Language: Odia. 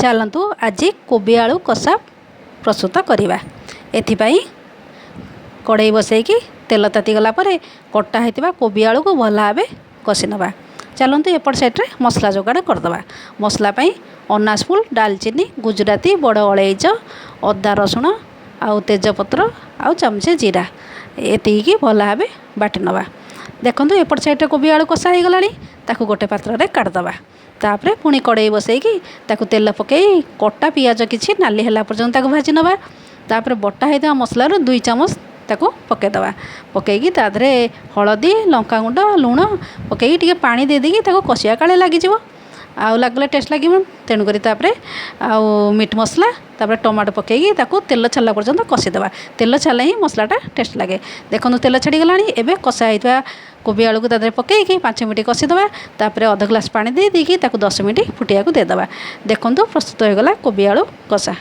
ଚାଲନ୍ତୁ, ଆଜି କୋବି ଆଳୁ କଷା ପ୍ରସ୍ତୁତ କରିବା। ଏଥିପାଇଁ କଡ଼େଇ ବସାଇକି ତେଲ ତାତିଗଲା ପରେ କଟା ହୋଇଥିବା କୋବି ଆଳୁକୁ ଭଲ ଭାବେ କଷି ନେବା। ଚାଲନ୍ତୁ, ଏପଟ ସାଇଡ଼୍ରେ ମସଲା ଯୋଗାଡ଼ କରିଦେବା। ମସଲା ପାଇଁ ଅନାସ ଫୁଲ, ଡାଲଚିନି, ଗୁଜୁରାତି, ବଡ଼ ଅଳେଇଚ, ଅଦା, ରସୁଣ ଆଉ ତେଜପତ୍ର ଆଉ ଚାମଚେ ଜିରା, ଏତିକି ଭଲ ଭାବେ ବାଟି ନେବା। ଦେଖନ୍ତୁ, ଏପଟ ସାଇଡ଼୍ରେ କୋବି ଆଳୁ କଷା ହୋଇଗଲାଣି। ତାକୁ ଗୋଟେ ପାତ୍ରରେ କାଢ଼ିଦେବା। ତା'ପରେ ପୁଣି କଡ଼େଇ ବସାଇକି ତାକୁ ତେଲ ପକାଇ କଟା ପିଆଜ କିଛି ନାଲି ହେଲା ପର୍ଯ୍ୟନ୍ତ ତାକୁ ଭାଜି ନେବା। ତା'ପରେ ବଟା ହୋଇଥିବା ମସଲାରୁ 2 ଚାମଚ ତାକୁ ପକାଇଦେବା। ପକାଇକି ତା ଦେହରେ ହଳଦୀ, ଲଙ୍କାଗୁଣ୍ଡ, ଲୁଣ ପକାଇକି ଟିକେ ପାଣି ଦେଇଦେଇକି ତାକୁ କଷିବା, କାଳେ ଲାଗିଯିବ ଆଉ ଲାଗିଲେ ଟେଷ୍ଟ ଲାଗିବ। ତେଣୁକରି ତା'ପରେ ଆଉ ମିଟ୍ ମସଲା, ତା'ପରେ ଟମାଟୋ ପକାଇକି ତାକୁ ତେଲ ଛାଡ଼ିଲା ପର୍ଯ୍ୟନ୍ତ କଷିଦେବା। ତେଲ ଛାଡ଼ିଲେ ହିଁ ମସଲାଟା ଟେଷ୍ଟ ଲାଗେ। ଦେଖନ୍ତୁ, ତେଲ ଛାଡ଼ିଗଲାଣି। ଏବେ କଷା ହେଇଥିବା କୋବି ଆଳୁକୁ ତା ଦେହରେ ପକାଇକି 5 ମିନିଟ୍ କଷିଦେବା। ତା'ପରେ ଅଧ ଗ୍ଲାସ୍ ପାଣି ଦେଇ ଦେଇକି ତାକୁ 10 ମିନିଟ୍ ଫୁଟିବାକୁ ଦେଇଦେବା। ଦେଖନ୍ତୁ, ପ୍ରସ୍ତୁତ ହୋଇଗଲା କୋବି ଆଳୁ କଷା।